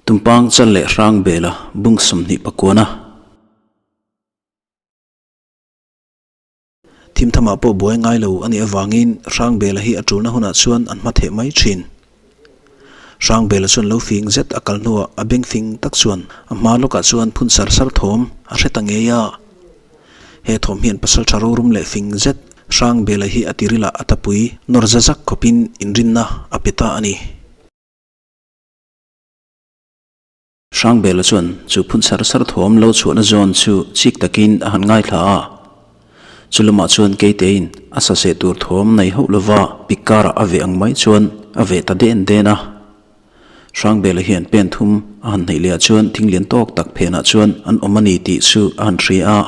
Tumpang chal leh hrang bela bung 29. Thimthamah pawh buai ngai lo a nih avangin hrang bela hi a tulna hunah chuan an hma theh mai thin. Hrang bela chuan lo fing zet a kal hnuah a beng fing tak chuan a hma lawkah chuan phun sar sar thawm a hre ta ngei a. He thawm hian pasal tha rorum leh fing zet hrang bela hi a tirilah a tapui nawr za zak khawpin inrinna a pe ta a ni. Hrangbela chuan chu phun sar sar thawm lo chhuahna zawn chu chik takin a han ngaithla a. Chu lamah chuan Keitein a saseh tur thawm nei hauh lova pik karah a veh ang mai chuan a veh ta den den a. Hrangbela hian pen thum a han hnaih leh ah chuan thing lian tawk tak phenah chuan an awm a ni tih chu a han hria a.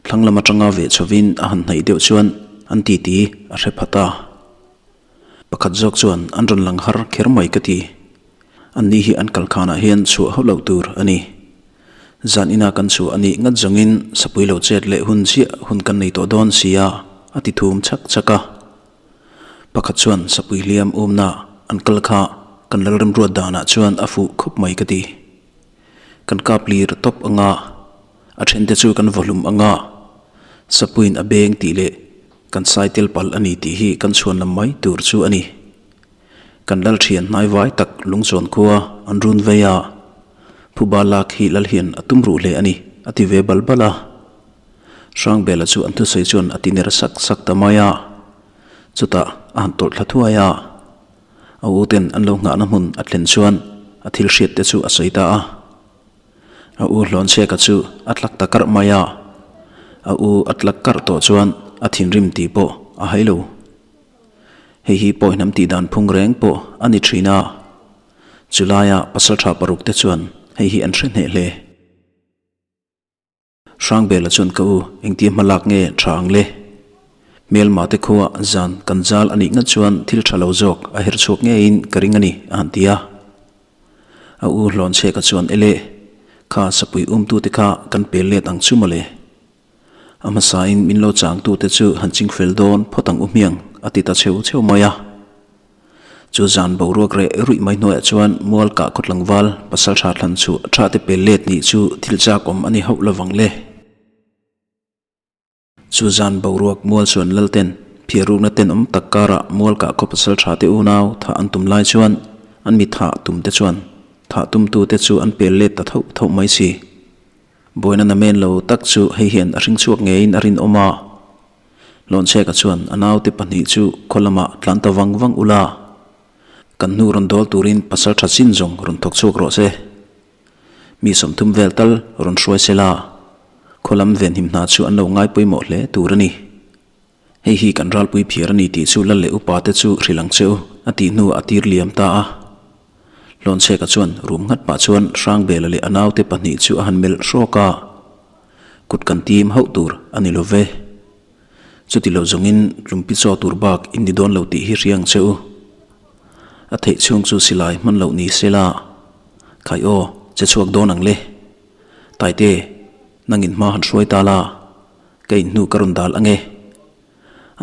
Thlang lam atanga veh chhovin a han hnaih deuh chuan an titi a hre phat a. Pakhat zawk chuan an rawn lang har kher mai ka ti. An ni hi an kal khanah hian chhuah hauh loh tur a ni. Zan ina kan chhuah a nih ngat zawngin sapui lo chet leh hun chiah hun kan nei tawh dawn si a, a ti thum chak chak a. Pakhat chuan sapui hliam umna an kal kha kan lalremruat danah chuan a fuh khawp mai ka ti. Kan kap lir tawp anga a thente chu kan vawhlum anga sapuiin a beng tih leh kan sai tel palh a ni tih hi kan chhuan lam mai tur chu a ni. Kan lal thian hnaivai tak lungchuan khua an run vei a, phuba lak hi lal hian a tum ruh hle a ni, a ti ve bal bal a. Hrangbela chu an thusawi chuan a ti ner sak sak ta mai a, chutah a han tawlh thla thuai a. A u ten an lo nghahna hmun a thlen chuan a thil hriat te chu a sawi ta a. A u Hlawnchheka chu a tlak ta karh mai a, a u a tlak karh tawh chuan a thinrim tih pawh a hai lo. Hei hi pawihnam tih dan phung reng pawh a ni thin a, chulaia pasaltha paruk te chuan hei hi an hre hneh hle. Hrangbela chuan ka u engtia hma lak nge tha ang le? Hmelma te khuaa zan kan zal a nih ngat chuan thil tha lo zawk a her chhuak ngeiin ka ring a ni a han ti a. A u Hlawnchheka chuan ele, kha sapui umtute kha kan pel let ang chu mawle. A hmasain min lo changtute chu han ching fel dawn phawt ang u hmiang a ti ta cheu cheu mai a. Chu zan boruak reh ruih mai hnuaiah chuan mual kah khaw tlangval pasal tha thlan chu tha te pel let nih chu thil chak awm a ni hauh lovang le. Chu zan boruak mual chuan Lalten phiarukna tenawm tak karah mual kah khaw pasal tha te unau thah an tum lai chuan an mi thah tum te chuan thah tumtute chu an pel let ta thauh thauh mai si. Buaina namen lo tak chu hei hian a hring chhuak ngeiin a rinawm a. Lawnchheka chuan a naute pahnih chu khaw lamah tlan ta vang vang ula, kan hnu rawn dawl turin pasal tha chin zawng rawn thawk chhuak rawh se. Mi 30 vel tal rawn hruai se la, khaw lam venhim hna chu an lo ngai pawimawh hle tur a ni. Hei hi kan ralpui phiar a ni tih chu lal leh upa te chu hrilh ang che u, a tih hnu a tir liam ta a. Hlawnchheka chuan rum nghat pah chuan Hrangbela leh a naute pahnih chu a han melh hrawk a, Kut kan tim hauh tur a ni lo ve. Chuti lo zawngin tlumpi chaw tur bak in ni dawn lo tih hi hria ang che u. A theih chhung chu silai hman loh ni se la, Khai aw, che chhuak dawn ang le. Taite, nangin hma han hruai ta la. Ka inhnu ka rawn dal ange.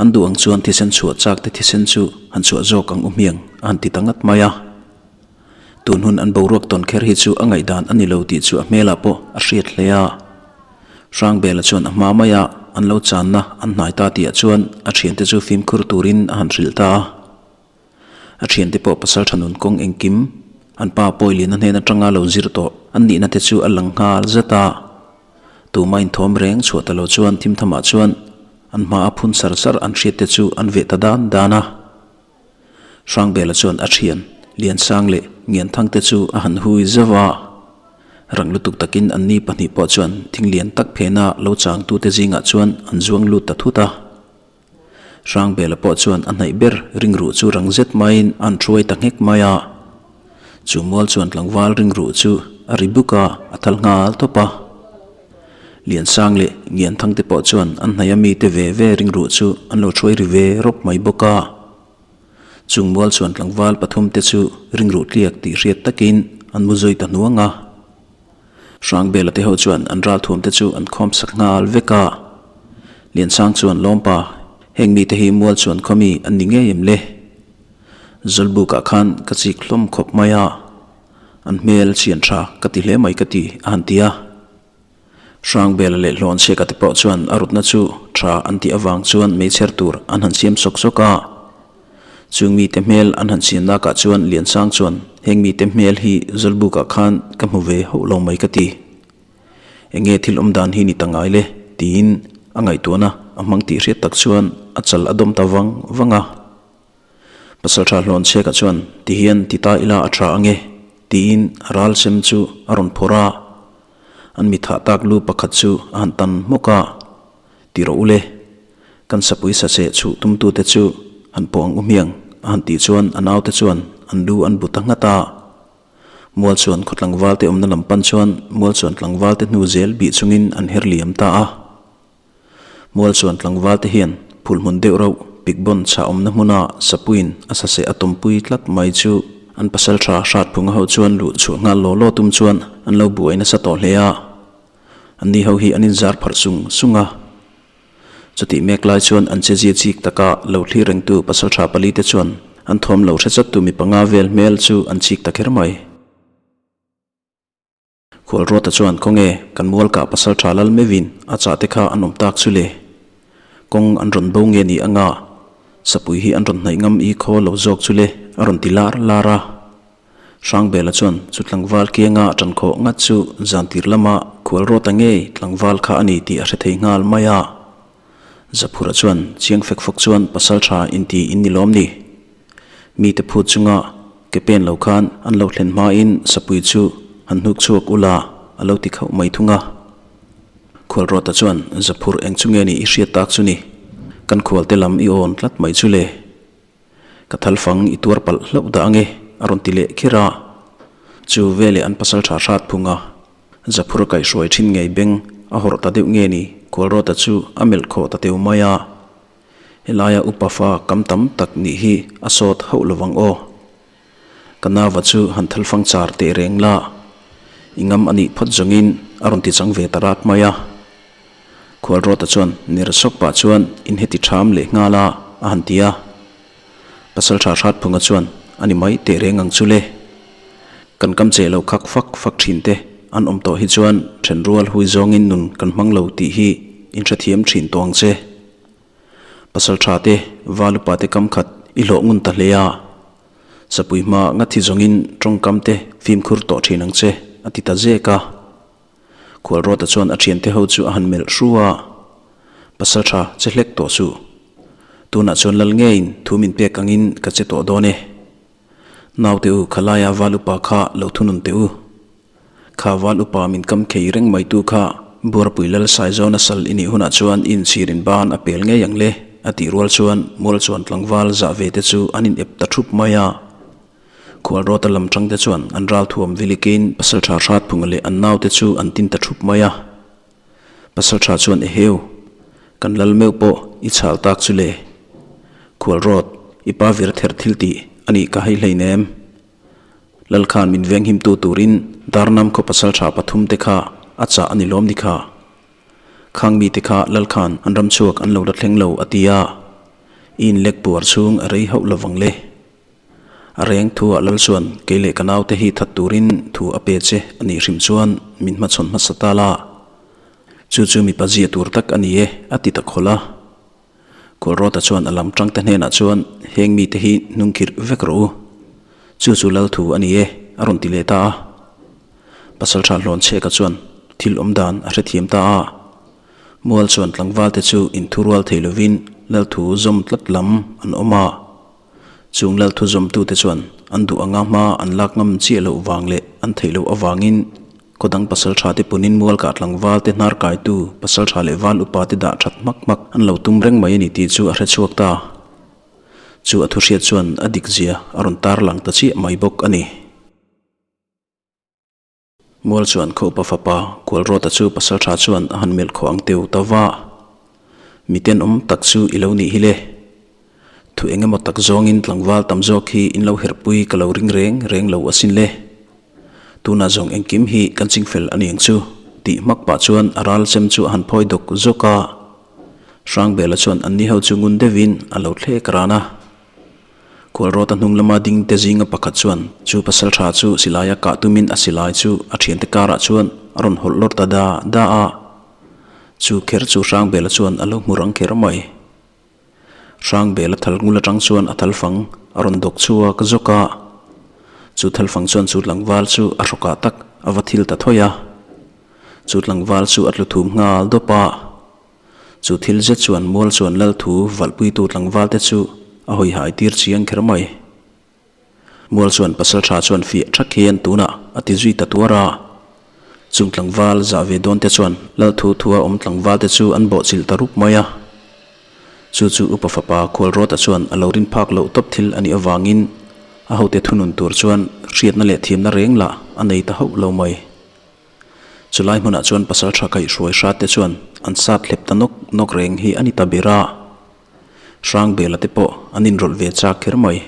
An duh ang chuan thisen chhuah chak te thisen chu han chhuah zawk ang u hmiang a han ti ta ngat mai a. Tun hun an boruak tawn kher hi chu a ngaihdan a ni lo tih chu a hmelah pawh a hriat hle a. Hrangbela chuan a hma maia an lo channa an hnai ta tihah chuan a thiante chu fimkhur turin a han hrilh ta a. A thiante pawh pasal tha nun kawng engkim an pa Pawiliana hnen atanga lo zir tawh an nihna te chu a lang nghal zet a. Tuma inthawm reng chhuah ta lo chuan thimthamah chuan an hma a phun sar sar an hriat te chu an veh ta dan dan a. Hrangbela chuan a thian Liansang leh Ngianthang te chu a han hui zauh a. Rang lutuk takin anni pahnih pawh chuan thing lian tak phena lo changtute zingah chuan an zuang lut ta thut a. Hrangbela pawh chuan a hnaih ber ringruh chu rang zet maiin a an hruai ta nghek mai a. Chu mual chuan tlangval ringruh chu a ri buk a, a thal nghal tawp a. Liansang leh Ngianthang te pawh chuan an hnaih a mite ve ve ringruh chu an lo hruai ri ve rawp mai bawk a. Chung mual chuan tlangval pathum te chu ringruh tliak tih hriat takin an mu zui ta hnuang a. Hrangbela te ho chuan an ralthuam te chu an khawm sak nghal vek a. Liansang chuan Lawmpa, heng mite hi mual chuan khaw mi an ni ngei em le? Zawlbukah khan ka chik hlawm khawp mai a. An hmel chian tha ka ti hle mai ka ti, a han ti a. Hrangbela leh Hlawnchheka te pawh chuan a rutna chu tha an tih avang chuan meichher tur an han siam sawk sawk a. Chung mite hmel an han siam nakah chuan Liansang chuan heng mite hmel hi Zawlbukah khan ka hmu ve hauh lo mai ka ti. Enge thil awm dan hi ni ta ngai le? tiin a ngaihtuahna a hmang tih hriat tak chuan a chal a dawm ta vang vang a. Pasalṭha Hlawnchheka chuan tihian ti ta ila a ṭha ange tiin a ral sem chu a rawn phawrh a. An mi thah tak lu pakhat chu a han tan hmawk a, Ti rawh u le, kan sapui sacheh chhuh tumtute chu han pawh ang u hmiang a han tih chuan a naute chuan an lu an bu ta nghat a. Mual chuan khaw tlangvalte awmna lam pan chuan mual chuan tlangvalte hnu zel bih chungin an her liam ta a. Mual chuan tlangvalte hian phul hmun deuh rauh pikbawn chhah awmna hmuna sapuiin a saseh a tawmpui tlat mai chu an pasaltha Hratphunga ho chuan luh chhuah nghal law law tum chuan an lo buai nasa tawh hle a. Anni ho hi an inzar pharh sung sung a. Chutih mek lai chuan an chezia chik taka lo thlir rengtu pasaltha palite chuan an thawm lo hre chattu mi panga vel hmel chu an chik ta kher mai. Khualruata chuan khawnge kan mualkah pasal tha lal meuhin a chah te kha an awm tak chu le. Kawng an rawn bo nge ni anga sapui hi an rawn hnaih ngam i khaw lo zawk chu le a rawn ti lar lar a. Hrangbela chuan chu tlangval kianga tan khawh ngat chu zantir lama Khualruata ngei tlangval kha a ni tih a hre thei nghal mai a. Zaphura chuan chiang fek fawk chuan pasal tha inti in ni lawm ni. Mite phut chunga ke pen lo khan an lo thlen hmain sapui chu han hnuk chhuak ula a lo ti khauh mai thung a. Khualruata chuan Zaphur eng chu nge ni i hriat tak chu ni? Kan khualte lam i awn tlat mai chu le. Ka thal fang i tuar palh hlauh dah ange a rawn ti leh kher a. Chu veleh an pasal tha hrat phung a. Zaphur a kaihhruai thin ngei beng a hawrh ta deuh nge ni Khualruata chu a melh khawh ta teu mai a. Helaia upa fa kam tam tak nih hi a sawt hauh lo vang aw. Ka nauva chu han thalfang char teh reng la, i ngam a nih phawt zawngin a rawn ti chang ve ta rat mai a. Khualruata chuan ner sawk pah chuan in heti ṭham leh nghal a a han ti a. Pasalṭha Hratphunga chuan a ni mai teh reng ang chu le. Kan kam cheh lo khak fak fak ṭhin te an awm tawh hi chuan ṭhenrual hui zawngin nun kan hmang lo tih hi in hrethiam ṭhin tawh ang che. Pasal tha te, val upa te kam khat i hlawh ngun ta hle a. Sapui hma nga thi zawngin tawngkam te fimkhur tawh thin ang che, a ti ta zek a. Khualruata chuan a thiante ho chu a han melh hru a, Pasal tha che hlek tawh suh. Tunah chuan lal ngeiin thu min pek angin ka che tawh dawn e. Naute u, khalaia val upa kha lo thunun teh u. Kha val upa min kam khei reng mai tu kha Buarpui Lal Saizawna sal i nih hunah chuan i inchhirin ban a pel ngei ang le, a tih rual chuan mual chuan tlangval zah ve te chu an in ep ta thup mai a. Khualrawta lam tang te chuan an ral thuam vilikin Pasaltha Hratphunga leh an naute chu an tin ta thup mai a. Pasaltha chuan Eheu, kan lal meuh pawh i chhal tak chu le. Khualrawt, i pa vir ther thil tih a nih ka hai hleinem. Lalkhan min venghimtu turin Darnam khaw pasaltha pathumte kha a chah a ni lawm ni kha. Khang mite kha Lalkhan an ram chhuak an lo la thleng lo a ti a, i inlek puar chhung a rei hauh lovang le. A reng thu ah Lal chuan kei leh ka naute hi that turin thu a pe che a nih hrim chuan min hmachhawn hmasa ta la. Chu chu mipa zia tur tak a ni e a ti ta khawlh a. Kawlrawta chuan a lam tangte hnenah chuan heng mite hi hnungkhirh vek rawh u. Chu chu lal thu a ni e, a rawn ti leh ta a. Pasaltha Hlawnchheka chuan thil awm dan a hrethiam ta a. Mual chuan tlangvalte chu inthurual thei lovin lal thu zawm tlat lam an awm a. Chung lal thu zawmtute chuan an duh anga hma an lak ngam chiah loh vang leh an theih loh avangin Khaw dang pasaltha te punin mualkah tlangval te hnar kaitu pasaltha leh val upa te dah that hmak hmak an lo tum reng mai a ni tih chu a hre chhuak ta. Chu a thuhriat chuan a dik zia a rawn tar lang ta chiah mai bawk a ni. Mual chuan khaw upa fapa Kualrawta chu pasaltha chuan a han melh khawh ang teu ta va. Mi tenawm tak chu i lo nih hi le. Thu eng emaw tak zawngin tlangval tam zawk hi in lo herhpui ka lo ring reng reng lo asin le. Tunah zawng engkim hi kan chingfel a ni ang chu tih hmak pah chuan a ral chem chu a han phawi dawk zawk a. Hrangbela chuan anni ho chu ngun deuhin a lo thlek ran a. Khualrawta hnung lama ding te zinga pakhat chuan chu pasaltha chu silaia kah tumin a silai chu a thiante karah chuan a rawn hawlh lawr ta da da a. Chu kher chu Hrangbela chuan a lo hmu rang kher mai. Hrangbela thal ngul atang chuan a thalfang a rawn dawk chhuak zawk a. Chu thalfang chuan chu tlangval chu a hrawkah tak a va thil ta thawi a. Chu tlangval chu a tlu thum nghal dawp a. Chu thil zet chuan mual chuan lal thu valhpuitu tlangval te chu a hawi hai tir chiang kher mai. Mual chuan pasaltha chuan fiah thak hian tunah a ti zui ta tuar a. Chung tlangval zah ve dawn te chuan lal thu thua awm tlangval te chu an bawhchilh ta rup mai a. Chu chu upa fapa Khualrawta chuan a lo rin phak loh tawp thil a nih avangin a hote thunun tur chuan hriatna leh thiamna reng lah a nei ta hauh lo mai. Chulai hmunah chuan pasal tha kaihhruai hrat te chuan an sat hlep ta nawk nawk reng hi a ni ta ber a, Hrangbela te pawh an inrawlh ve chak kher mai.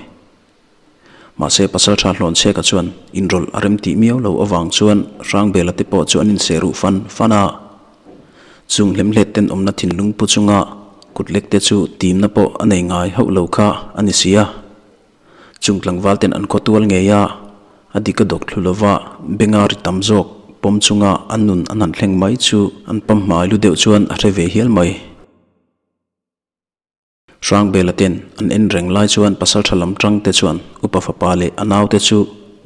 Mahse pasal tha Hlawnchheka chuan inrawlh a rem tih miau lo avang chuan Hrangbela te pawh chu an inseh ruh fan fan a. Chung hlemhlet tenawmna thinlung pu chunga kut lek te chu timna pawh a nei ngai hauh lo kha a ni si a. Chung tlangval ten an khawtual ngei a, a dik a dawk thlu lova benga ri tam zawk pawm chunga an nun an han thleng mai chu an pam hmai lu deuh chuan a hre ve hial mai. Hrangbela ten an en reng lai chuan pasaltha lam tang te chuan upa fapa leh a naute chu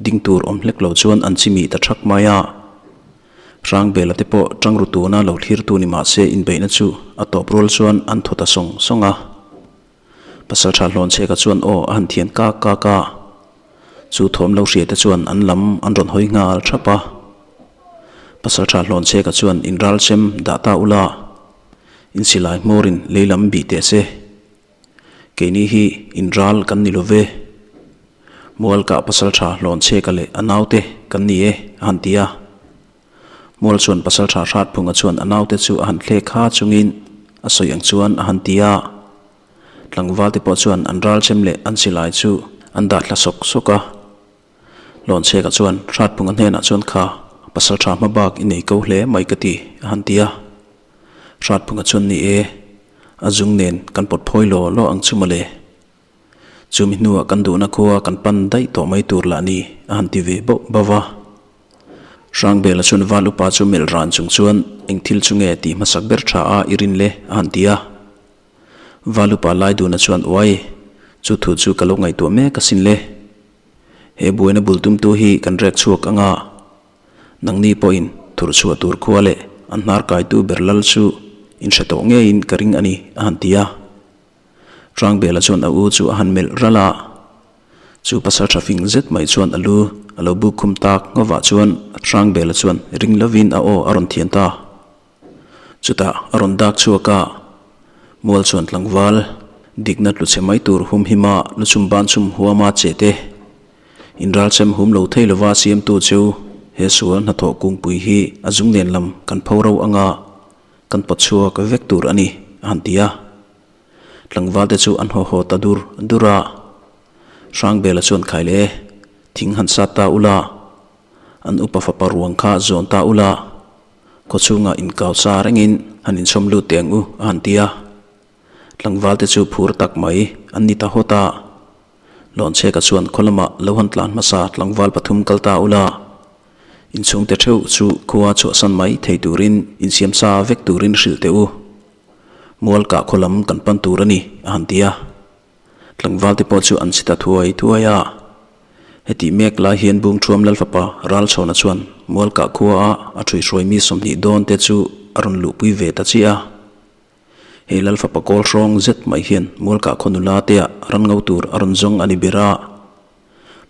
ding tur awm hlek lo chuan an chimih ta thak mai a. Hrangbela te pawh tang ru tuna lo thlirtu ni mahse inbeihna chu a tawp rual chuan an thaw ta sawng sawng a. Pasaltha Hlawnchheka chuan aw a han thian kak kak a, chu thawm lo hriate chuan an lam an rawn hawi nghal thap a. Pasaltha Hlawnchheka chuan in ral chem dah ta ula, in silai hmawrin lei lam bih teh se. Keini hi in ral kan ni lo ve. Mualkah Pasaltha Hlawnchheka leh a naute kan ni e a han ti a. Mual chuan Pasalṭha Hratphunga chuan a naute chu a han thlek ha chungin a sawi ang chuan a han ti a. Tlangvalte pawh chuan an ralchem leh an silai chu an dah thla sawk sawk a. Lawnchheka chuan Hratphunga hnenah chuan kha Pasalṭha hma bak i nei ko hle mai ka ti a han ti a. Hratphunga chuan ni e, a zung nen kan pawt phawi law law ang chu mawle. Chumi hnuah kan duhna khua kan pan daih tawh mai tur lah ni a han ti ve bauh bauh va. Hrangbela chuan val upa chu melh ran chung chuan eng thil chu nge tih hmasak ber tha a i rin le a han ti a. Val upa Laiduna chuan uai, chu thu chu ka lo ngaihtuah mek asin le. He buaina bul tumtu hi kan rek chhuak ang a, nangni pawhin thur chhuah tur khua leh an hnar kaitu ber lal chu in hre tawh ngeiin ka ring a ni a han ti a. Hrangbela chuan a u chu a han melh ralh a, chu pasal tha fing zet mai chuan a lu a lo buk khum tak ngawvah chuan Hrangbela chuan ring lovin a aw a rawn thian ta. Chutah a rawn dak chhuak a, mual chuan tlangval dikna tlu chhe mai tur hum hima lu chum ban chum huama che te, inralchem hum lo thei lova siamtu cheu he sual hnathawh kungpui hi a zung nen lam kan pho ro anga kan pawt chhuak vek tur a ni a han ti a. Tlangvalte chu an haw haw ta dur dur a, Hrangbela chuan khai leh e, thing han sat ta ula, an upa fapa ruang kha zawn ta ula, khawchhungah inkau sa rengin han inchhawm lut teh ang u a han ti a. Tlangvalte chu phur tak mai an ni ta hawt a, Lawnchheka chuan khaw lamah lo han tlan hmasa tlangval pathum kal ta ula, inchhungte theuh chu khua chhuahsan mai thei turin insiam sa vek turin hrilh teh u. Mual kah khaw lam kan pan tur a ni, a han ti a. Tlangval te pawh chu an si ta thuai thuai a. Hetih mek lai hian Bungthuam Lalfapa Ralchhawna chuan mual kah khua a a ṭhuihruai mi 20 dawn te chu a rawn luhpui ve ta chiah a. Hei Lalfapa kawl hrawng zet mai hian mual kah khaw nula te ah ran ngo tur a rawn zawng a ni ber a.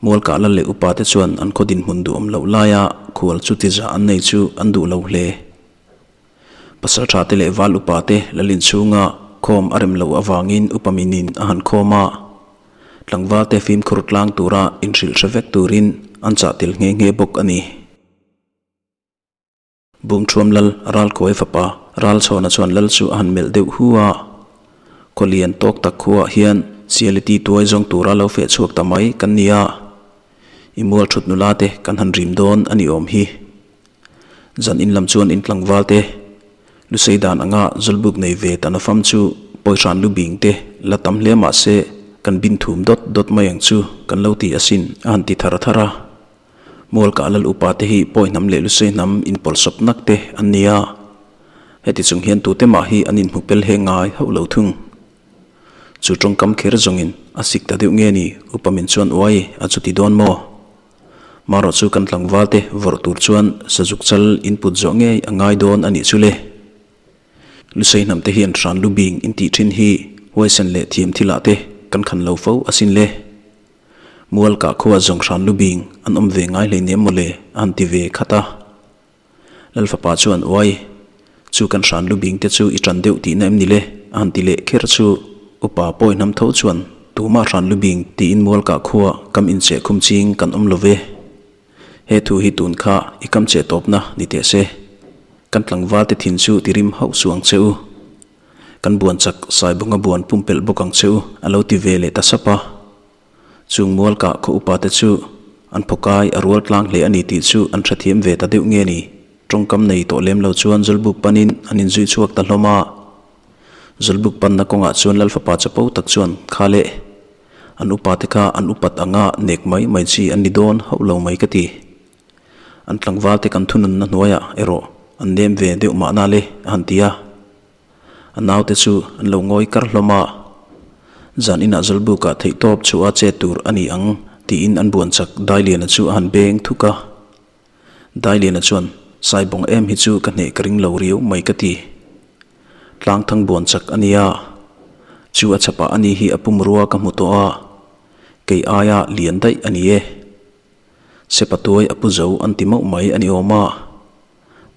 Mual kah lal leh upa te chuan an khaw dinhmun duhawm loh laia khual chu ti zah an nei chu an duh lo hle. Pasalṭha te leh val upa te lalin chhunga khawm a rem loh avangin upa minin a han khawm a, tlangval te fimkhur tlang tura inhrilh hre vek turin an chah tel nghe nghe bawk a ni. Bungṭhuam lal Ralkhuai fapa Ralchhawna chuan lal chu a han melh deuh hu a, Khawlian tawk tak khuaah hian Sialiti tuai zawng tura lo feh chhuak ta mai kan ni a, i mual ṭhut nula te kan han rim dawn a ni awm hi. Zan in lam chuan in tlangval te lusei dan anga zawlbuk nei ve ta nafam chu pawihran lu bing te la tam hle mah se. kan bin thum dawt dawt mai ang chu kan lo ti asin a han ti thar thar a. Mualkah lal upa te hi pawi hnam leh lusei hnam inpawlsawp nak te an ni a, heti chung hian tute mah hi an inhmu pel he ngai hauh lo thung. Chu tawngkam kher zawngin a sik ta deuh nge ni upa min chuan uai a chuti dawn maw? Marawh chu kan tlangval te vawrh tur chuan sazuk chal input zawh ngei a ngai dawn a nih chu le. Lusei hnam te hian hran lu bing intih thin hi huaisen leh thiam thilah te kan khan lo fo asin le. Mual kah khua zawng hran lu bing an awm ve ngai hleinem maw le a han ti ve khat a. Lal fapa chuan uai, chu kan hran lu bing te chu i tan deuh tihna em ni le a han ti leh kher chu upa pawi hnam tho chuan tumah hran lu bing tiin mual kah khua kam incheh khum ching kan awm lo ve. He thu hi tun kha i kam cheh tawpna ni teh se. Kan tlangval te thin chu ti rim hauh suh ang che u. Kan buan chak Saibunga buan pumpelh bawk ang che u a lo ti ve leh ta sap a. Chung mual kah khaw upa te chu an phawkai a rual tlang hle a ni tih chu an hrethiam ve ta deuh nge ni. Tawngkam nei tawh lem lo chuan Zawlbuk panin an inzui chhuak ta hlawm a. Zawlbuk panna kawngah chuan Lal fapa chapo tak chuan kha leh an upa te kha an upat anga nek mai mai chi an ni dawn hauh lo mai ka ti. An tlangval te kan thununna hnuaiah erawh an nem ve deuh mahna le a han ti a. A naute chu an lo ngawi kar hlawm a, zan inah Zawlbukah theihtawp chhuah a chet tur a ni ang tiin an buan chak Dailiana chu a han beng thuk a. Dailiana chuan, Saibawng em hi chu ka hneh ka ring lo riau mai ka ti. Tlangthang buan chak a nia, chu a chhapah a ni hi a pumrua ka hmu tawh a, kei aia lian daih a ni e. Sepatuai a pu zo an ti mauh mai a ni awm a.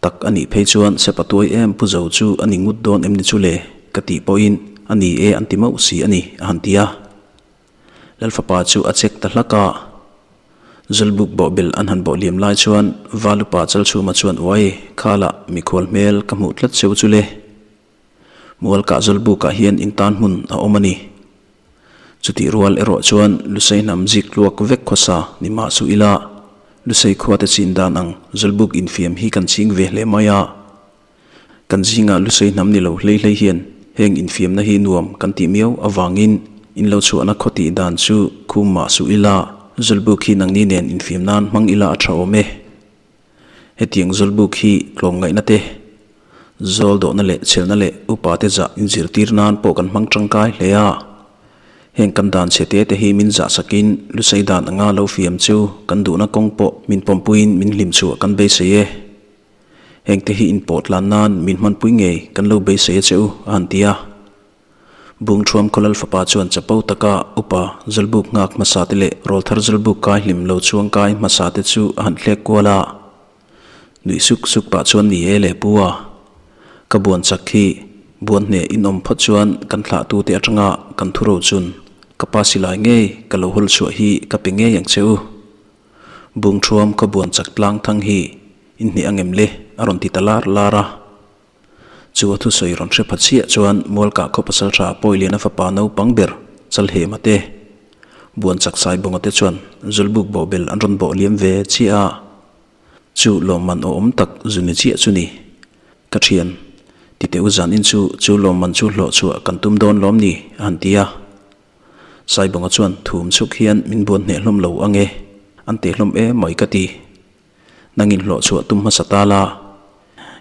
Tak a nih phei chuan Sepatuai em pu zo chu a ni ngut dawn em ni chu le ka tih pawhin a ni e an ti mauh si a ni a han ti a. Lal fapa chu a chek ta hlak a. Zawlbuk bawhbel an han bawh liam lai chuan Valupa Chalchhuma chuan uai khalah mikhual hmel ka hmuh tlat cheu chu le. Mualkah Zawlbukah hian intan hmun a awm a ni. Chutih rual erawh chuan Lusei hnam zik tluak vek khawsa ni mah suh ila, Lusei khuate chin dan ang Zawlbuk infiam hi kan ching ve hle mai a. Kan zingah Lusei hnam ni lo hlei hlei hian heng infiamna hi nuam kan tih miau avangin in lo chhuahna khaw tih dan chu khum mah suh ila, Zawlbuk hi nangni nen infiam nan hmang ila a tha awm e. Hetiang Zawlbuk hi tlawmngaihna te, zawl dawhna leh chhelna leh upa te zah inzirtir nan pawh kan hmang tangkai hle a. Heng kan dan chhe te te hi min zah sakin lusei dan anga lo fiam chu kan duhna kawng pawh min pawmpuiin min hlim chhuah kan beisei e. Heng te hi inpawh tlan nan min hmanpui ngei kan lo beisei a che u, a han ti a. Bungthuam Khawlal fapa chuan chapo taka upa Zawlbuk nghak hmasa te leh rawlthar Zawlbuk kai hlim lo chhuang kai hmasa te chu a han thlek kual a. Nuih suk suk pah chuan ni e le pu a, ka buan chak hi buan hneh in awm phawt chuan kan thlah tu te atanga kan thu ro chun ka pa silai ngei ka lo hawl chhuah hi ka pe ngei ang che u. Bungthuam ka buan chak tlang thang hi in hneh angem le a rawn ti ta lar lar a. Chu a thusawi rawn hre pha chiah chuan Mualkah khaw pasaltha Pawiliana fapa naupang ber Chalhema te, Buanchak Saibawnga te chuan Zawlbuk bawhbel an rawn bawh liam ve chiah a. Chu lawmman awhawm tak zu ni chiah chu ni. Ka thian, ti teh u zanin chu chu lawmman chu hlawh chhuah kan tum dawn lawm ni? a han ti a. Saibawnga chuan thum chhuk hian min buan hneh hlawm lo ange, an teh hlawm em mai ka ti. Nangin hlawh chhuah tum hmasa ta la,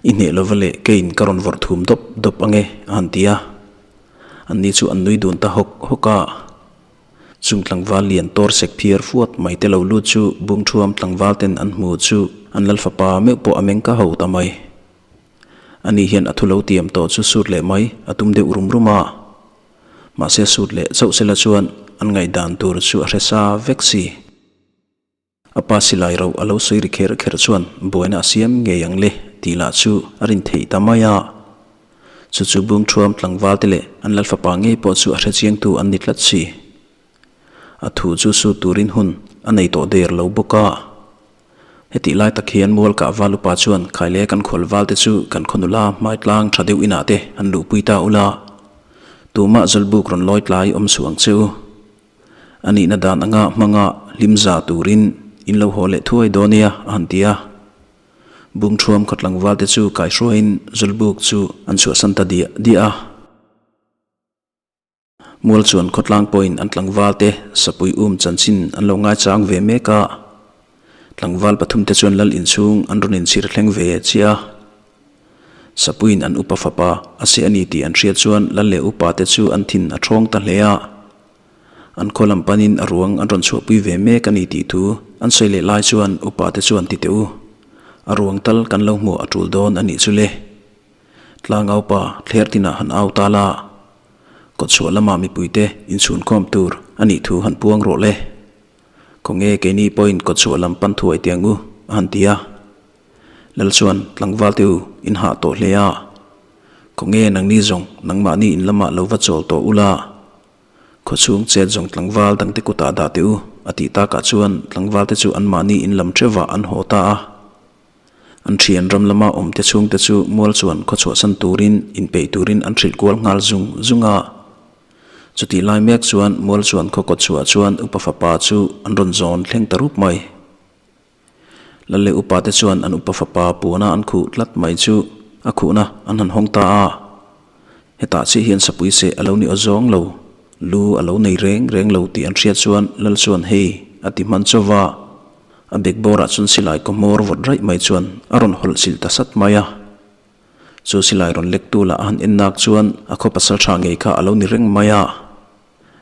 i hneh lova leh keiin ka rawn vawrh thum dawp dawp ange a han ti a. Anni chu an nui dun ta hawk hawk a. Chung tlangval lian tawr sek phiar fuat mai te lo lut chu Bungthuam tlangval ten an hmu chu an lal fapa meuh pawh a meng ka ho ta mai. Ani hian a thu lo tiam tawh chu sut leh mai a tum deuh rum rum a. Mahse sut leh chauh sela chuan an ngaihdan tur chu a hre sa vek si. A pa silai ro a lo sawi ri kher kher chuan buaina a siam ngei ang le tih lah chu a rin theih ta mai a. Chu chu Bungthuam tlangval te leh an lal fapa ngei pawh chu a hrechiangtu an ni tlat si. A thu chu sut turin hun a nei tawh der lo bawk a. Hetih lai tak hian Mualkah val upa chuan Khaile kan khual val te chu kan khaw nula hmai tlang tha deuh inah te an luhpui ta ula. Tumah Zawlbuk rawn lawi tlai awm suh ang che u. A nihna dan anga hmanga hlim za turin in lo haw leh thuai dawn nia a han ti a. Bungthuam khaw tlangval te chu kaihruaiin Zawlbuk chu an chhuahsan ta diah diah a. Mual chuan khawtlang pawhin an tlangval te sapui um chanchin an lo ngaichang ve mek a. Tlangval pathumte chuan lal inchhung an rawn inchhir thleng ve chiah a. Sapuiin an upa fapa a seh a ni tih an hriat chuan lal leh upa te chu an thin a thawng ta hle a. An khaw lam panin a ruang an rawn chhuahpui ve mek a ni tih thu an sawi leh lai chuan upa te chuan ti teh u, a ruang tal kan lo hmuh a tul dawn a nih chu le. Tlangau pa thler tinah han au ta la, kawtchhuah lamah mipuite inchhunkhawm tur a nih thu han puang rawh le. Khawnge keini pawhin kawtchhuah lam pan thuai teh ang u, a han ti a. Lal chuan tlangval te u in hah tawh hle a, Khawnge nangni zawng nangmahni in lamah lo va chawl tawh ula, khawchhung chet zawng tlangval dangte kutah dah teh u, a tih takah chuan tlangval te chu anmahni in lam theuhvah an haw ta a. An thian ram lama awmte chhungte chu mual chuan khawchhuahsan turin inpeih turin an hrilh kual nghal zung zung a. Chutih lai mek chuan mual chuan khaw kawtchhuah chuan upa fapa chu an rawn zawn thleng ta rup mai. Lal leh upa te chuan an upa fapa puana an khuh tlat mai chu a khuhna an han hawng ta a. Hetah chiah hian sapui seh a lo ni aw zawng lo, lu a lo nei reng reng lo tih an hriat chuan Lal chuan hei a ti hman chauh va. A bekbawrah chuan silai kaw hmawr vawt raih mai chuan a rawn hawlh chilh ta sat mai a. Chu silai rawn lektu lah a han en nak chuan a khaw pasal tha ngei kha a lo ni reng mai a.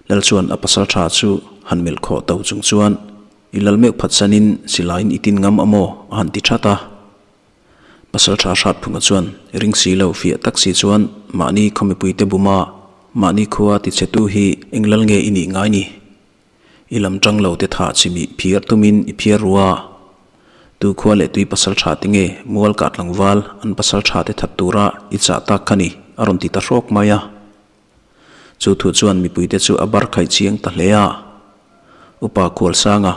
Lal chuan a pasal tha chu han melh khawh to chung chuan i lal meuh phatsanin silaiin i tin ngam a maw a han ti that a. Pasal tha Hratphunga chuan ring si lo fiah tak si chuan mahni khaw mipuite buma mahni khua tichhetu hi eng lal nge i nih ngai ni? I lam tang lo te thah chimih phiar tumin i phiar ru a. Tu khua leh tui pasal tha te nge mual kah tlangval an pasal tha te that tura i chah tak kha ni a rawn ti ta hrawk mai a. Chu thu chuan mipuite chu a bar khaih chiang ta hle a. Upa Khualsanga,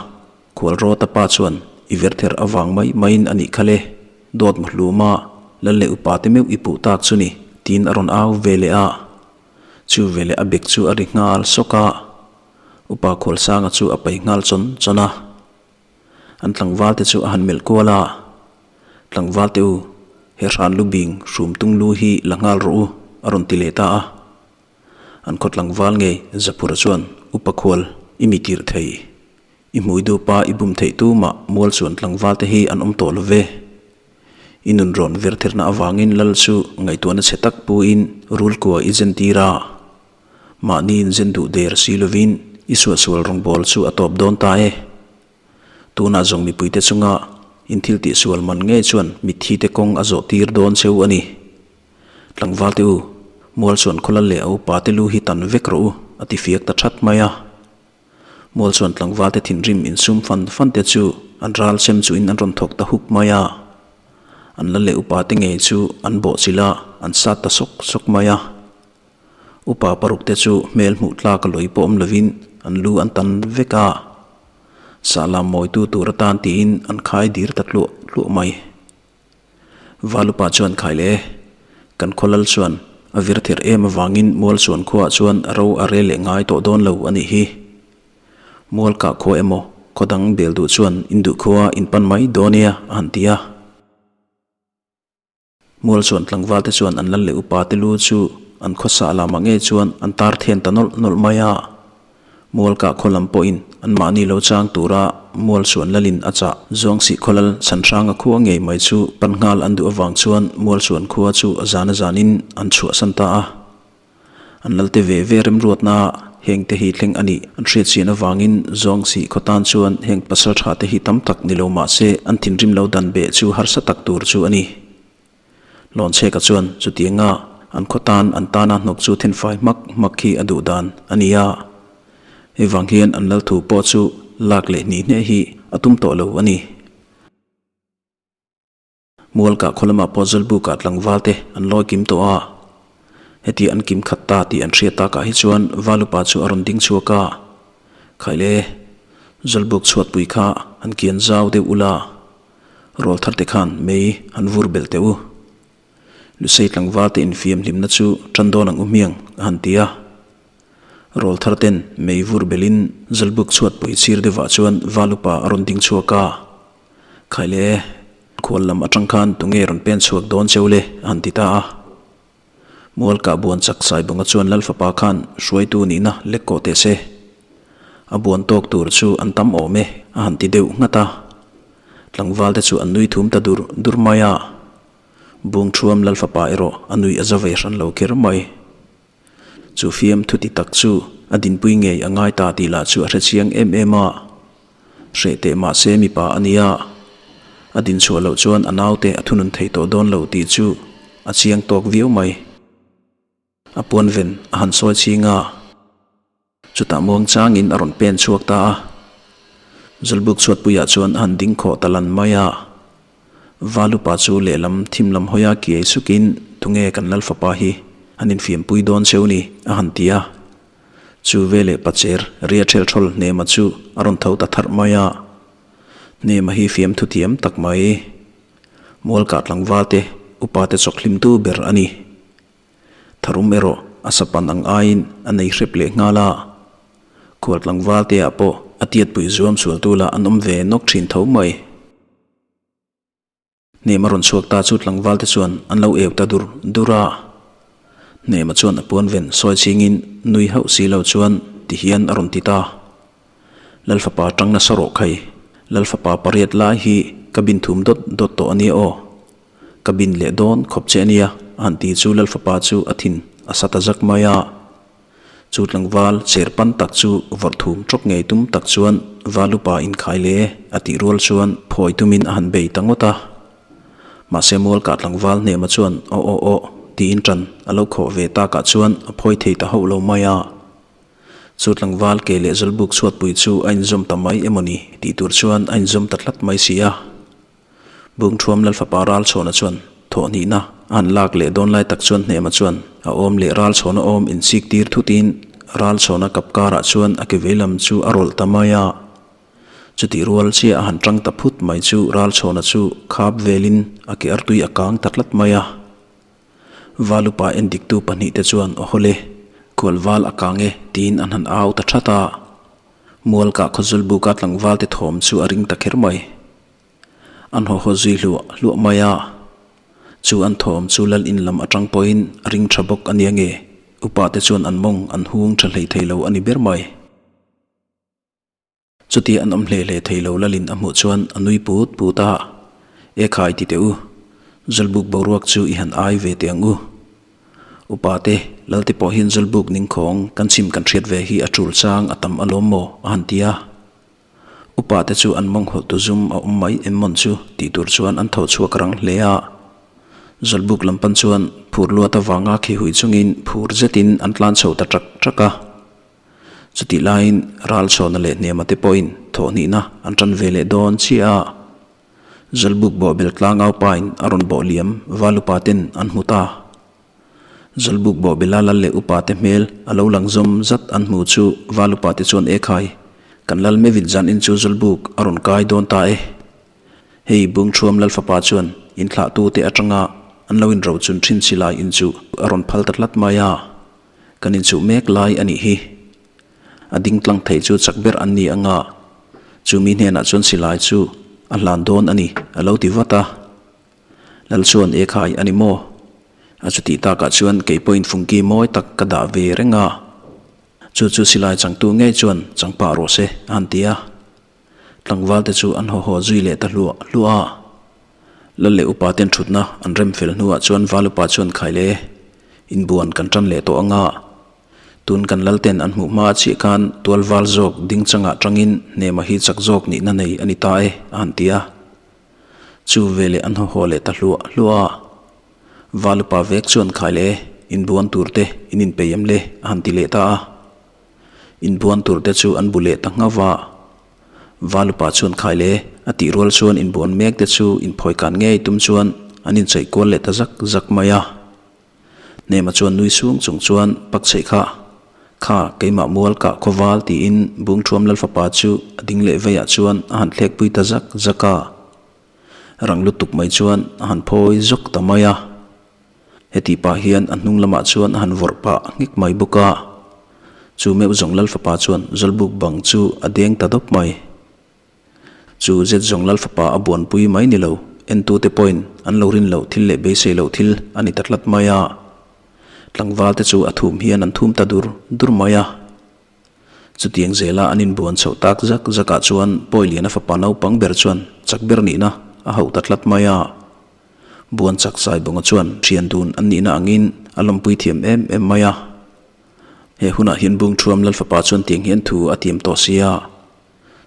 Khualrawta pa chuan i verther avang mai maiin a nih kha le, dawt muhluma lal leh upa te meuh i puh tak chu ni tiin a rawn au ve leh a. Chu veleh a bek chu a ri nghal sawk a, Upa Khualsanga chu a pai nghal chawn chawn a. An tlangval te chu a han melh kual a, Tlangval te u, he hran lu bing hrum tung lu hi la nghal rawh u, a rawn ti leh ta a. An khaw tlangval ngei Zaphura chuan, Upa Khual, i mi tirh thei. I hmui dupa i bum theih tu mah mual chuan tlangval te hi an awm tawh lo ve. I nun rawn vir thirna avangin lal chu ngaihtuahna chhe tak puin rul kua i zen tir a. Mahni in zen duh der si lovin i suahsual rawngbâwl chu a tawp dawn ta e. Tunah zawng mipuite chunga in thil tihsual man ngei chuan mitthite kawng a zawh tir dawn cheu a ni. Tlangvalte u, mual chuan khawlal leh a upate lu hi tan vek rawh u, a ti fiak ta that mai a. Mual chuan tlangvalte thinrim insum fan fan te chu an ral chem chuhin an rawn thawk ta huk mai a. An lal leh upate ngei chu an bawhchilh a, an sat ta sawk sawk mai a. Upa paruk te chu hmel hmuh tlak a lawi pawh awm lovin an lu an tan vek a, sahlam mawitu tur atan tiin an khai dir ta tluah tluah mai. Valupa chuan khai leh e, kan khaw lal chuan a vir ther em avangin mual chuan khuaah chuan ro a rel leh ngai tawh dawn lo a nih hi. Mual kah khua emaw khaw dang bel duh chuan induh khua in pan mai dawn nia a han ti a. Mual chuan tlangval te chuan an lal leh upa te lu chu an khawsa lamah ngei chuan an tar thian ta nawlh nawlh mai a. Mual kah khaw lam pawhin an mahni lo chang tura mual chuan lalin a chah. Zuangsih khaw lal Chhanhranga khua ngei mai chu pan nghal an duh avang chuan mual chuan khua chu a zan a zanin an chhuahsan ta a. An lalte ve ve remruatna heng te hi thleng a nih an hriatchian avangin Zawngsih khaw tan chuan heng pasal tha te hi tam tak ni lo mah se an thinrim lo dan beh chu harsa tak tur chu a ni. Lawnchheka chuan chutianga an khaw tan an tana hnawk chu thenfai hmak hmak hi a duh dan a ni a. Hei vang hian an lal thu pawh chu lak leh hnih hneh hi a tum tawh lo a ni. Mualkah khaw lamah pawh Zawlbukah tlangval te an lawi kim tawh a, heti an kim khat ta tih an hriat takah hi chuan Valupa chu a rawn ding chhuak a, Khaile, Zawlbuk chhuatpui kha han kian zau deuh ula, rawl thar te khan mei han vur belh teh u. Lusei tlangval te infiam hlimna chu tan dawn ang u hmiang a han ti a. Rawl thar ten mei vur belhin Zawlbuk chhuatpui chhir deuhah chuan Valupa a rawn ding chhuak a, Khaile, khual lam atang khan tunge rawn pen chhuak dawn cheu le? a han ti ta a. Mualkah buan chak Saibunga chuan Lal fapa khan hruaitu nihna lek kawh teh se. A buan tawk tur chu an tam awm e a han ti deuh nghat a. Tlangval te chu an nui thum ta dur dur mai a. Bungthuam Lal fapa erawh a nui a za ve hran lo kher mai. Chu fiam thuti tak chu a dinpui ngei a ngai ta tih lah chu a hre chiang em em a. Hreh teh mah se mipa a nia. A din chhuah loh chuan a naute a thunun thei tawh dawn lo tih chu a chiang tawk viau mai. A puan ven a han sawi ching a. Chutah muang changin a rawn pen chhuak ta a. Zawlbuk chhuatpuiah chuan a han ding khawh ta lan mai a. Valupa chu lehlam thim lam hawia kiai sukin tunge kan lal fapa hi an infiampui dawn cheu ni a han ti a. Chu veleh pacher ria ṭhel ṭhawl Hnema chu a rawn tho ta tharh mai a. Hnema hi fiamthu thiam tak mai. Mualkah tlangval te upa te chawk hlimtu ber a ni. Tharum erawh a sapan ang aiin a nei hrep leh nghal a. Khual tlangval te ah pawh a tiatpui zuam sualtu lah an awm ve nawk thin tho mai. Hnema rawn chhuak ta chu tlangval te chuan an lo eu ta dur dur a. Hnema chuan a puan ven sawi chingin nui hauh si lo chuan ti hian a rawn ti ta. Lal fapa tang nasa rawh khai, Lal fapa pariat lai hi ka bin thum dawt dawt tawh a nia aw. Ka bin leh dawn khawp che a nia, a han ti chu Lal fapa chu a thin a sa ta zak mai a. Chu tlangval cher pan tak chu vawrh thum tawp ngei tum tak chuan Valupa inkhai le a tih rual chuan phawi tumin a han bei ta ngawt a. Mahse Mualkah tlangval hnema chuan aw aw aw tiin tan a lo khawh ve takah chuan a phawi thei ta hauh lo mai a. Chu tlangval ke leh Zawlbuk chhuatpui chu a inzawm ta mai emaw ni tih tur chuan a inzawm ta tlat mai si a. Bungthuam Lalfapa Ralchhawna chuan thawhhnihna a han lak leh dawn lai tak chuan Hnema chuan a awm leh Ralchhawna awm insik tir thutin Ralchhawna kap karah chuan a ke veilam chu a rawlh ta mai a. Chutih rual chiah a han tang ta phut mai chu Ralchhawna chu khap velin a ke artui a kang ta tlat mai a. Valupa endiktu pahnihte chuan aw hawle, khual val a kang e tiin an han au ta that a. Mualkah Khawzulbuka tlangvalte thawm chu a ring ta kher mai. An haw haw zui hluah hluah mai a, chu an thawm chu lal in lam atang pawhin a ring tha bawk a nia nge, upa te chuan an mawng an hung tha hlei thei lo a ni ber mai. Chutia an awm hle hle thei lo lal in a hmuh chuan a nui put put a, E khai ti teh u, Zawlbuk boruak chu i han ai ve teh ang u. Upa te, lal te pawh hian Zawlbuk ningkhawng kan chhim kan hriat ve hi a tul chang a tam alawm maw a han ti a. Upa te chu an mawng hawlhtu zum a awm mai em mawn chu tih tur chuan an tho chhuak rang hle a. Zawlbuk lam pan chuan phur luat avanga khi hui chungin phur zetin an tlan chho ta ṭak ṭak a. Chutih laiin Ralchhawna leh Hnema te pawhin thawhhnihna an ṭan ve leh dawn chiah a. Zawlbuk bawhbel tlangau pain a rawn bawh liam val upa ten an hmu ta. Zawlbuk bawhbela lal leh upa te hmel a lo lang zawm zat an hmu chu val upa te chuan Ekhai, kan lal mevin zan in chu Zawlbuk a rawn kai dawn ta e. Hei Bungthuam lal fapa chuan inthlahtu te atanga an lo inrochun thin chi lai in chu a rawn phal ta tlat mai a, kan inchuh mek lai a nih hi. A ding tlang thei chu chak ber an ni anga chumi hnenah chuan silai chu a hlan dawn a ni a lo ti vat a. Lal chuan e khai a ni maw? A chutih takah chuan kei pawhin fungki mawi tak ka dah ve reng a. Chu chu silai changtu ngei chuan chang pah rawh se a han ti a. Tlangval te chu an haw haw zui leh ta hluah hluah a. Lal leh upa ten thutna an rem fel hnuah chuan val upa chuan khai le inbuan kan tan leh tawh anga. Tun kan lal ten an hmuh hma chiah khan tual val zawk ding changah tangin hnema hi chak zawk nihna nei a ni ta e a han ti a. Chu veleh an haw haw leh ta hluah hluah a. Valupa vek chuan khai leh inbuan tur te in inpei em le a han ti leh ta a. Inbuan tur te chu an bu leh ta nghauh va. Valupa chuan khai leh a tih rual chuan inbuan mek te chu inphawi kan ngei tum chuan an inchei kual leh ta zak zak mai a. Hnema chuan nui sung chung chuan pak chheih kha, Kha, keimah mual kah khawval tiin Bungthuam Lalfapa chu a ding leh veiah chuan a han thlek pui ta zak zak a. Rang lutuk mai chuan a han phawi zawk ta mai a. Heti pah hian a hnung lamah chuan a han vawrh pah nghek mai bawk a. Chu meuh zawng Lalfapa chuan Zawlbuk bang chu a deng ta dawp mai. Chu zet zawng Lal fapa a buanpui mai ni lo, entute pawhin an lo rin loh thil leh beisei loh thil a ni ta tlat mai a. Tlangval te chu a thum hian an thum ta dur dur mai a. Chutiang zela an inbuan chhoh tak zak zakah chuan Pawiliana fapa naupang ber chuan chak ber nihna a hauh ta tlat mai a. Buan chak Saibunga chuan thian dun an nihna angin a lawmpui thiam em em mai a. He hunah hian Bungthuam Lal fapa chuan tiang hian thu a tiam tawh sia.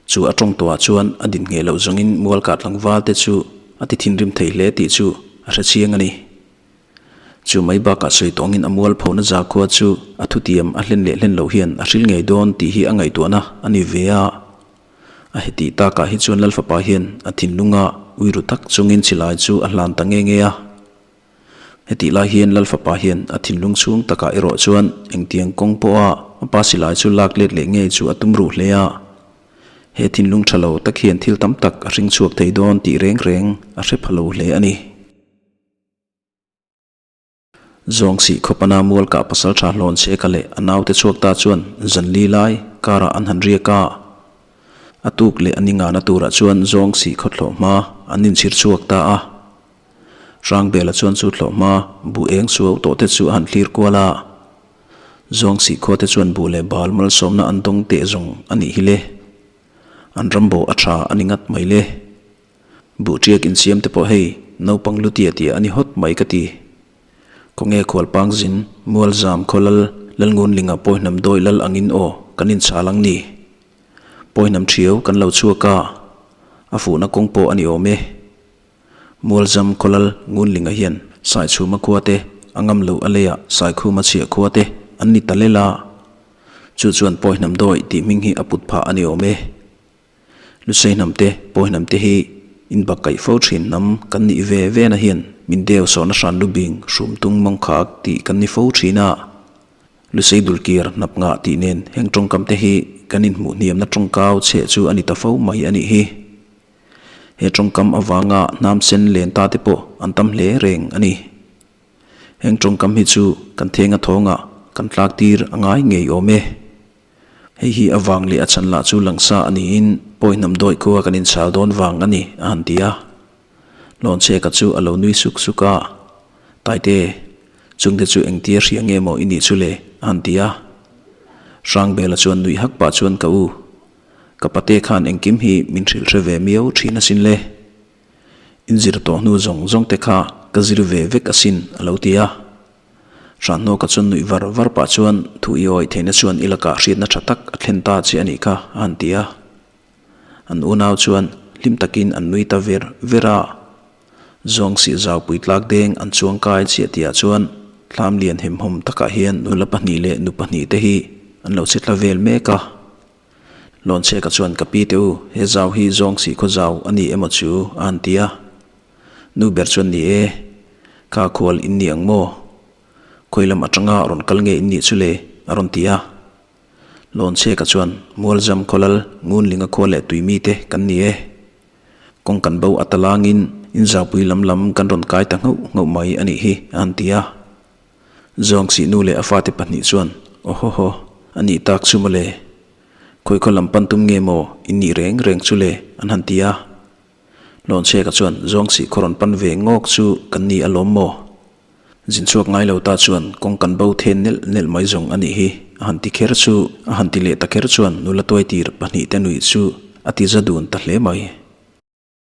Chu a tawng tawhah chuan a din ngheh loh zawngin mualkah tlangval te chu a ti thinrim thei hle tih chu a hre chiang a ni. Chu mai bakah sawi tawngin a mualphona zakhua chu a thutiam a hlen leh hlen loh hian a hril ngei dawn tih hi a ngaihtuahna a ni ve a. A hetih takah hi chuan Lalfapa hian a thinlunga ui ru tak chungin chilai chu a hlan ta nge nge a. Hetih lai hian Lalfapa hian a thinlung chhung takah erawh chuan engtiang kawng pawha a pa silai chu lak let leh ngei chu a tum ruh hle a. He thinlung tha lo tak hian thil tam tak a hring chhuak thei dawn tih reng reng a hre pha lo hle a ni. Zawng sih khawpana mual kah pasal tha hlawn che ka leh a naute chhuak ta chuan zan li lai karah an han riak a. A tuk leh a ni ngana turah chuan zawng sih khaw thlawh hma an inchhir chhuak ta a. Hrangbela chuan chu thlawh hma buh eng suau tawh te chu a han thlir kual a. Zawng sih khua te chuan buh leh bal malsawmna an dawng teh zawng a nih hi le. An rambo a tha a ni ngat mai le. Buh ṭiak insiam te pawh hei naupang lu tia tia a ni hawt mai ka ti. Khawnge khualpang zin, Mualzam, Khawlal, Lalngunlinga Pawihnam dawi lal angin aw kan inchhal ang ni. Pawihnam ṭhiau kan lo chhuak a, a fuhna kawng pawh a ni awm e. Mualzam, Khawlal, Ngunlinga hian Saichhuma khua te, a ngam loh a leiah Saikhuma chhiah khua te an ni ta lel a. Chu chuan Pawihnam dawi tih hming hi a put phah a ni awm e. Lusei hnam te, Pawi hnam te hi inbakkaih fo thin hnam kan nih ve vena hian min deu sawhna hran lubing hrum tung mawng khak tih kan ni fo thin a. Lusei dulkir hnap ngah tih nen heng tawngkam te hi kan inhmuh hniamna tawngkau chheh chu a ni ta fo mai a nih hi. He tawngkam avanga hnam sen len ta te pawh an tam hle reng a ni. Heng tawngkam hi chu kan thenga thawngah kan tlak tir a ngai ngei awm e. Hei hi a vang leh a chhan lah chu langsa a niin pawi hnam dawi khua kan inchhal dawn vang a ni, a han ti a. Lawnchheka chu a lo nui suk suk a, Taite, chungte chu engtia hria nge maw i nih chu le? a han ti a. Hrangbela chuan nuih hak pah chuan ka u, ka pate khan engkim hi min hrilh hre ve miau thin asin le. Inzir tawh hnu zawng zawng te kha ka zir ve vek asin, a lo ti a. Hranhnawka chuan nuih var var pah chuan thu i awih theihna chuan i lakah hriatna tha tak a thlen ta che a nih kha a han ti a. An unau chuan hlim takin an nui ta ver ver a. Zawng sih zau pui tlak deng an chuang kai chiah tihah chuan thlam lian hemhawm takah hian nula pahnih leh nu pahnih te hi an lo che tla vel mek a. Lawnchheka chuan ka pi te u, he zau hi zawng sih khaw zau a ni emaw chu a han ti a. Nu ber chuan ni e, kha khual in ni ang maw? Khawi lam atanga rawn kal nge in nih chu le? a rawn ti a. Lawnchheka chuan Mualzam Khawlal Ngunlinga khua leh Tuimi te kan ni e. Kawng kan bo a talangin inzaupui lam lam kan rawn kai ta nghauh nghauh mai a nih hi a han ti a. Zawngsih nu leh a fate pahnih chuan Awhawhaw, a nih tak chu mawle. Khawi khaw lam pan tum nge maw in nih reng reng chu le? an han ti a. Lawnchheka chuan Zawngsih khaw rawn pan ve ngawk chu kan ni alawm maw? Zin chhuak ngai lo ta chuan kawng kan bo then nelh nelh mai zawng a nih hi a han ti kher chu a han ti leh ta kher chuan nula tuaitir pahnihte nuih chu a ti za dun ta hle mai.